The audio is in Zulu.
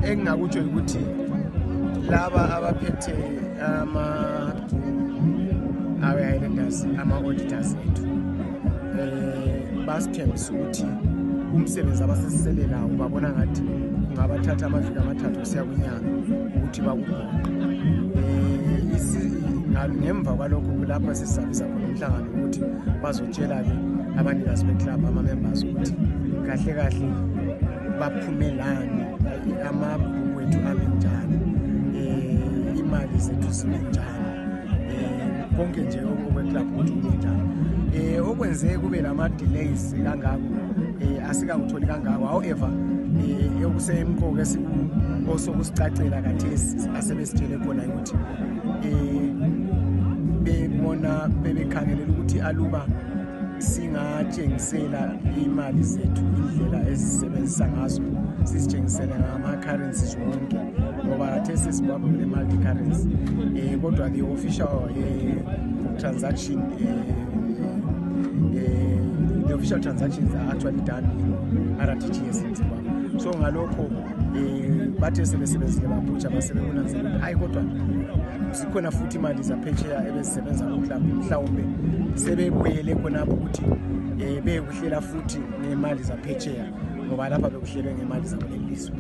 Engingakutsho ukuthi laba abaphethe amabhuku awe-Highlanders, ama-auditors ethu, basithembisa ukuthi umsebenzi abasesisele lawo babona ngathi kungabathatha amaviki 3 kusiya kunyanga ukuthi bakugoqe. Ngemva kwalokho kulapho sesizabiza khona umhlangano ukuthi bazotshela-ke abanikazi beclub, ama-members, ukuthi kahle kahle baphumelani, amabhuku ethu ami njani, imali zethu zime njani, konke nje okweclub ukuthi kube njani. Okwenze kube lama-delays kangako, asikakutholi kangako. However, okusemqoka osokusicacela khathesi asebesitshele khona ukuthi bebona bebekhangelela ukuthi aluba singatshengisela imali zethu, indlela ezisebenzisa ngazo, sizitshengisele ngama-currencies wonke, ngoba khathesi eZimbabwe kule multi currency, kodwa the official transaction the official transactions are actually done in RTGS in Zimbabwe. So ngalokho bathe sebesebenzile baphutsha, basebebona ukuthi hayi, kodwa zikhona futhi imali zaphetsheya ebezisebenza kuclub. Mhlawumbe sebebuyele khonapho ukuthi beyekuhlela futhi ngemali zaphetsheya, ngoba lapha bekuhlelwe ngemali zakuleli lizwe.